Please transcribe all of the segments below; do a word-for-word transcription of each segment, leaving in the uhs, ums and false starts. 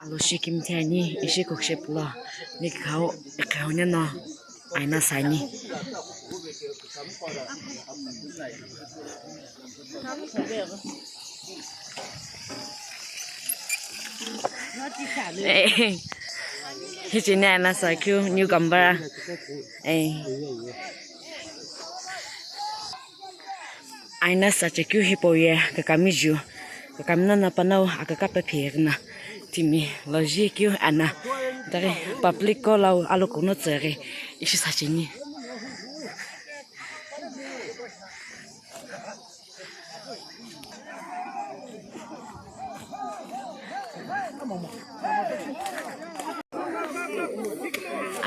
Alo shi kimthe ani, ishi kokshe pulo, nikhau, ikhau neno, aina sani. Eh, hicheni aina sa keu new gambara. Eh. Aina sa chekeu hipau ye kakami ju, kakami nana panau akaka pe pheghi na timi loji keu ana, tari public ko lau alokuno tseghi ishi sacheni.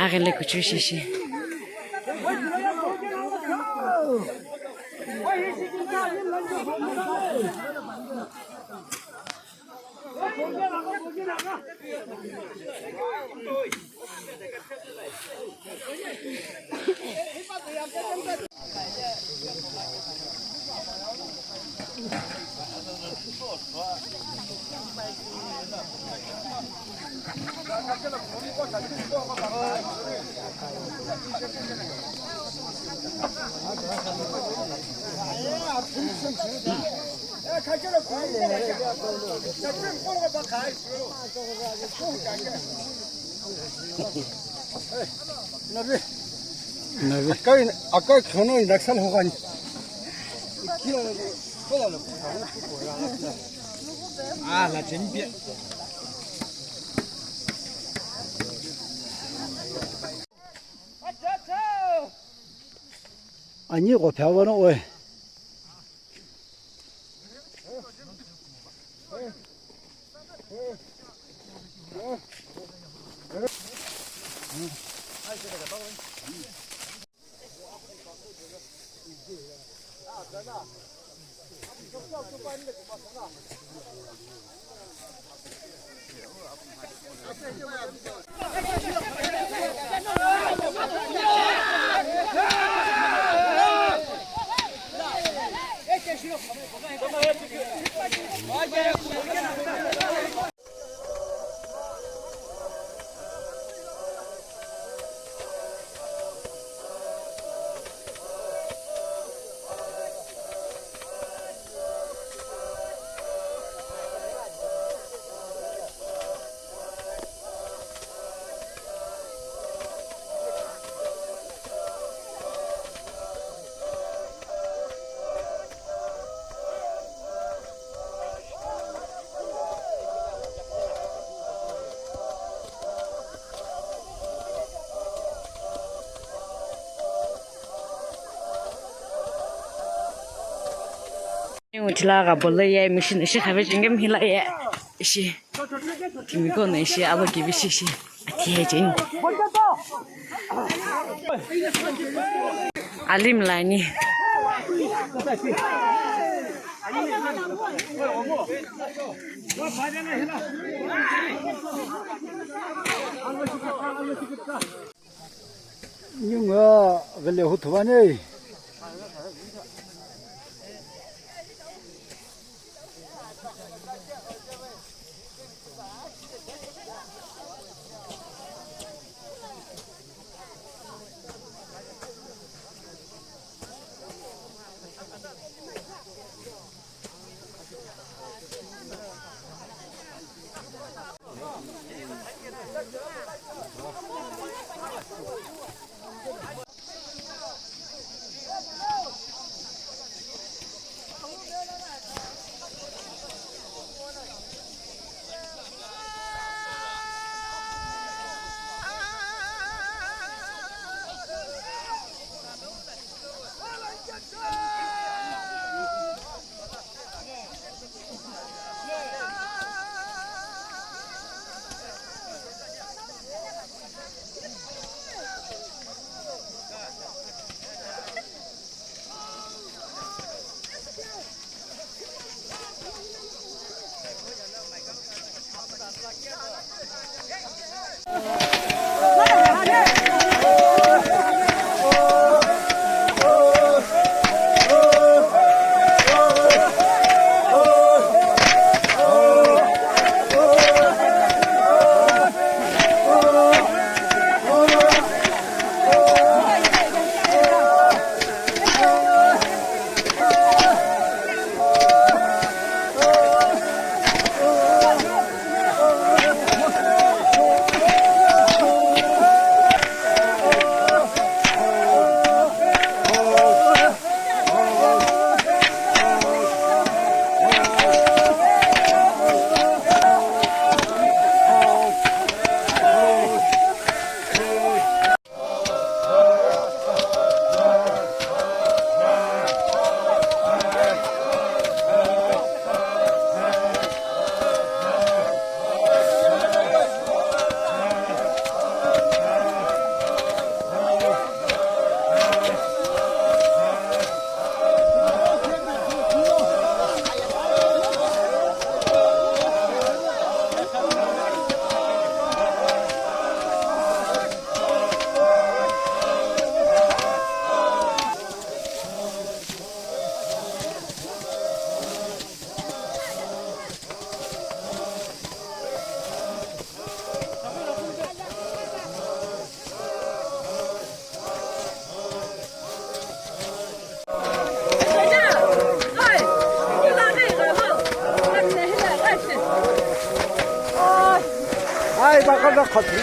Aghile kuchou shishi. Nabi. Nabi. Akai, akai khana inaksal hogani. Ah, la chempia. Ani ko phawa no oi. Ningu thila gha bolo ye mission ishi khave chingim hila ye ishi. Timiqo no ishi alo kivi shishi ati ye cheni. Alim lani. Ningu ghile huthu vani. Ai, baka da khatu.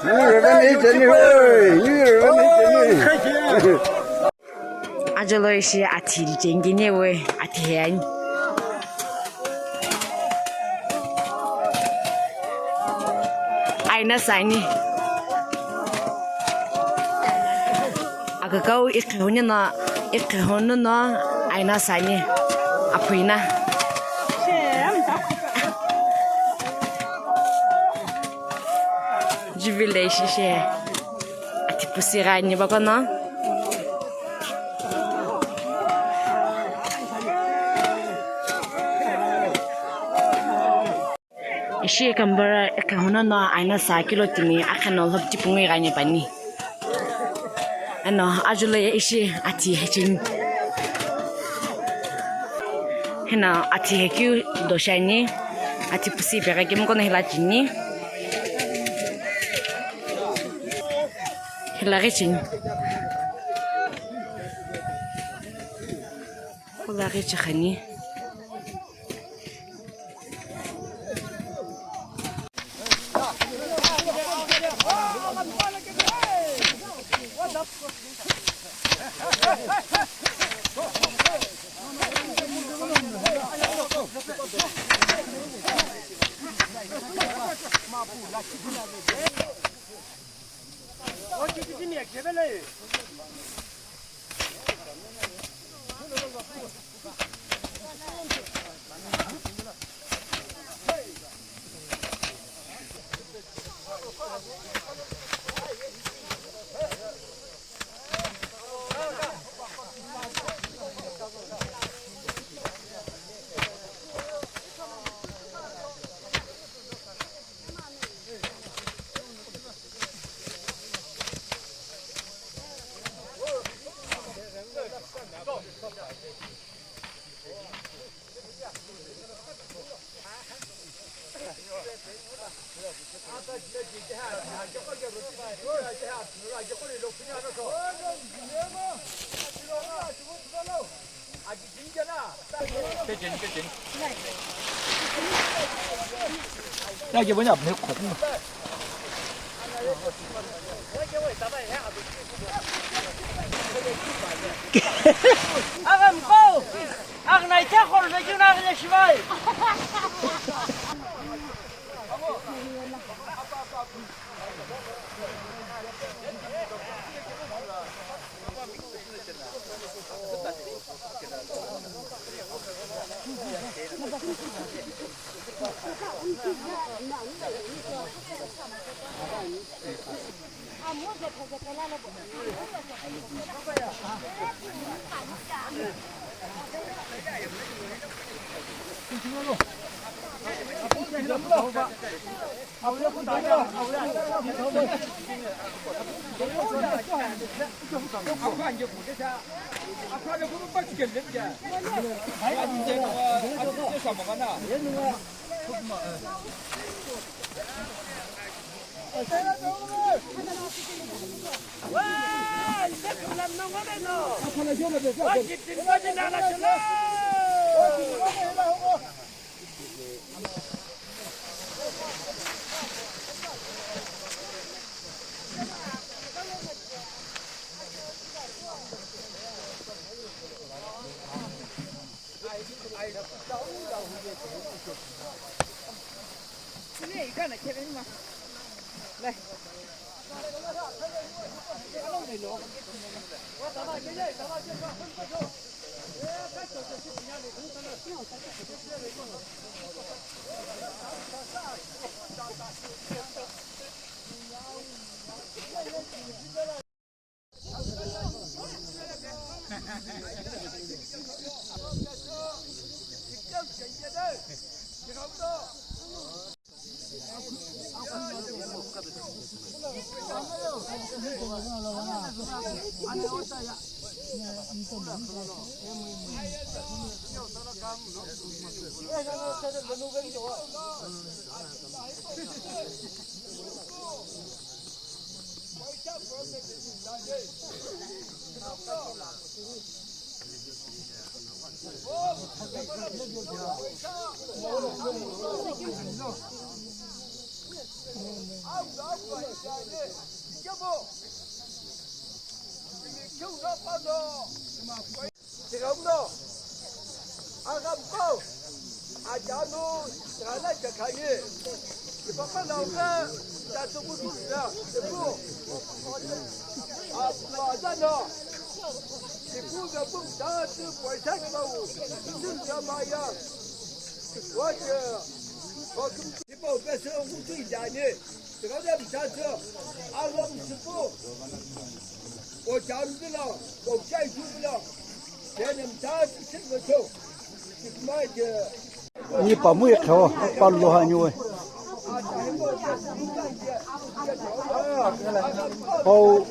Ni rebe ni teni, oi, ni rebe ni teni. Ajolo ishi athi chengini we athi heani. Aina sani. Akakau ikihuni no, ikihuni no aina sani. Apuina. Juvile ishi she. Ati pusi gani bakono. Ishi kambara ekhono no aina sa kilo timi akhano lhop tipungui gani pani. Ano ajulo ye ishi ati hechini. Hino ati hekeu doshani, ati pusi peghe kemu kono hila chini. Hila ghi chini. Hila ghi chikhani. Agha mko! Agha naita khor vejuna agha shivai! Tighamno, aghamkau, achanu, tighala chakhani, ipapa lauka, tatukutuka, ipu, apazano, ipu gapum tatu, poisa kau, sun samaya, wacha, hokum, ipu pesa ungutu idani, tighala tatu, aghamsipu, o chamdila, o chai chubila, Ni pamu ye khewa, pa lo ha ni we. Pau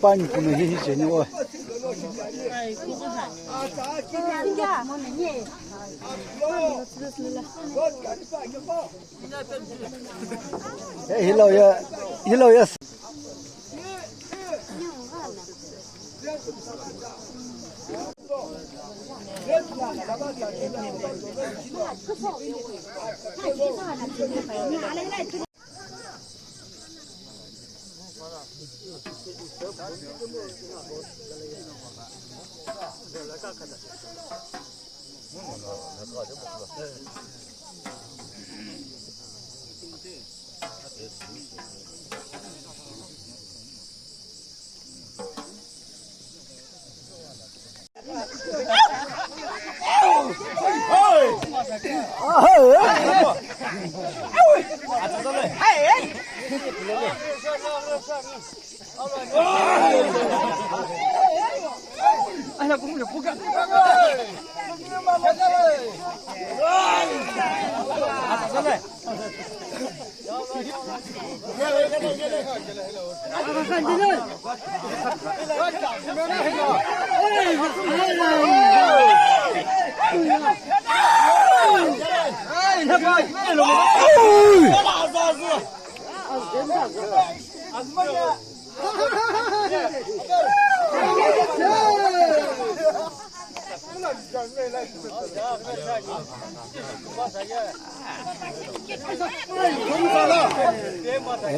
pani kuno hi hi cheni we. Eh, hello ya, hello ya.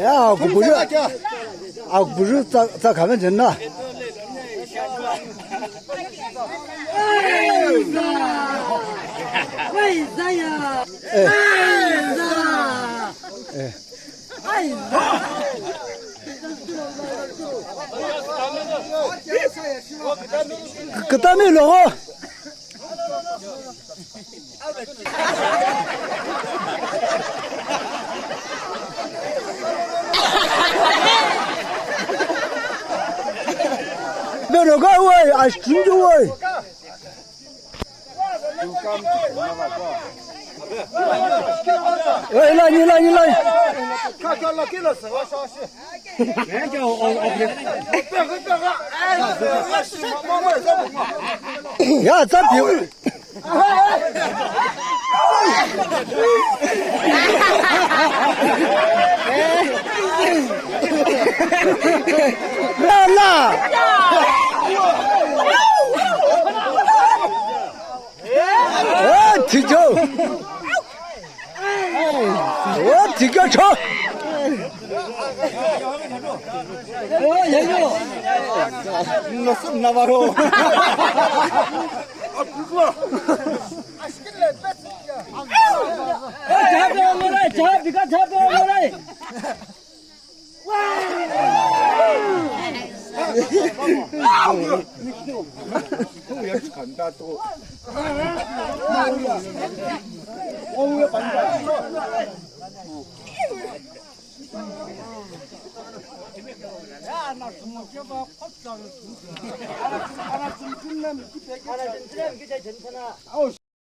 Ya, akuburu, akuburu tsa, tsa khaven jenna. Eh. Eh. Kitami logo. Beno ga wai, ashkindu wai. Ilani, ilani, ilani. Ya, tsapi. La, la. Eh, thijo. Eh, thijo cho. Nasıl Navarro.